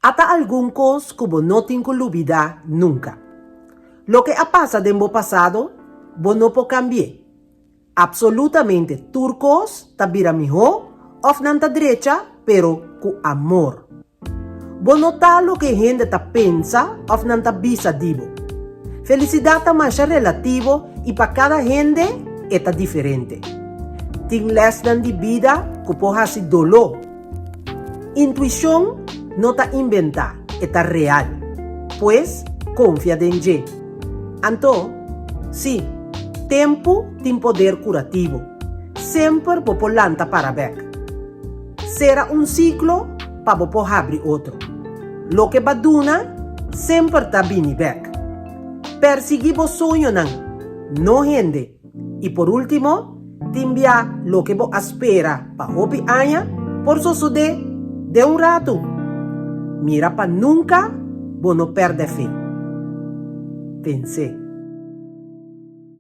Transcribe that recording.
Ata algun kos ku bo no tin ku lubidá nunka. Loke a pasa den bo pasado, bo no por kambi'é. Apsolutamente tur kos ta bira mihó òf nan ta drecha, pero ku amor. Bo no ta loke hende ta pensa òf nan ta bisa di bo. Felisidat ta masha relativo i pa kada hende e ta diferente. Tin lèsnan di bida ku por hasi doló. Intuishon no ta inventá, e ta real. Pues, konfia den dje. Anto, sí, tempu tin poder kurativo. Semper bo por lanta para bèk. Sera un siklo pa bo por habri otro. Loke bo a duna semper ta bini bèk. Persiguí bo soñonan, no hende. I por último, tin bia loke bo a spera pa hopi aña por sosodé den un ratu. Mira pa nunka bo no pèrdè fe. Pens'é.